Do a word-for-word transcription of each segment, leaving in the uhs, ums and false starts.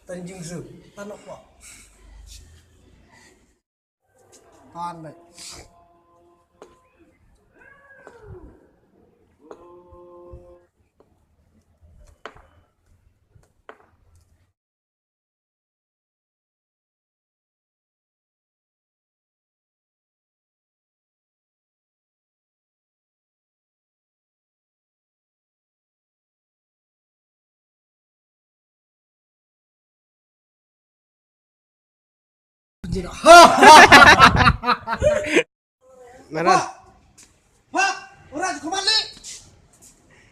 Tanjung Zoo, tanah kuat. Tan dai. Mana? Pak, orang kembali.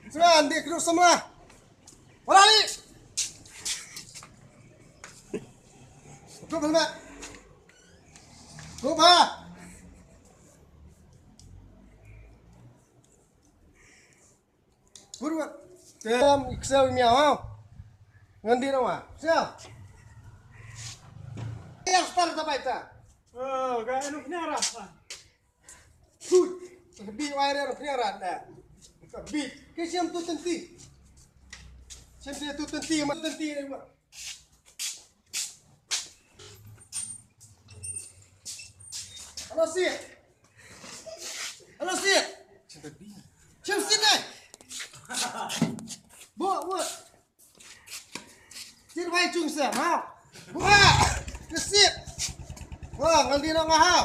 Sudah, nanti kedua semua. Orang ni. Betul, betul, Pak. Betul, Pak. Purwat. Tem iksew miaw. Ngan di nawa. Siap. Yang star ta baita. Oh, ga anu kena rasa. Tut. Bi wai re kena rasa. Bi. Ke siam tu tenti. Siam tu tenti, ma tenti ni. Hello, Sid. Hello, Sid. Jim Sid, eh. Bo, bo. Sid, bai chung sa, ha. Bo, ha. Ke Sid. Bo, ngan di na nga, ha.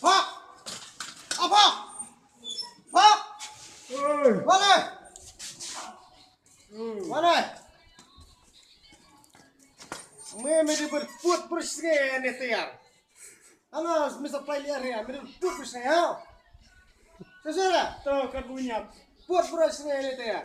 Pak! Ah, Pak! Pak! Oi. Mana? Hmm. Mana? Me, me di berput bersih ni tiar. Ana, me sa pai liar ya, me di berput bersih ya. Sesuai dah? Tuh, kat bunyap. Put bersih ni tiar.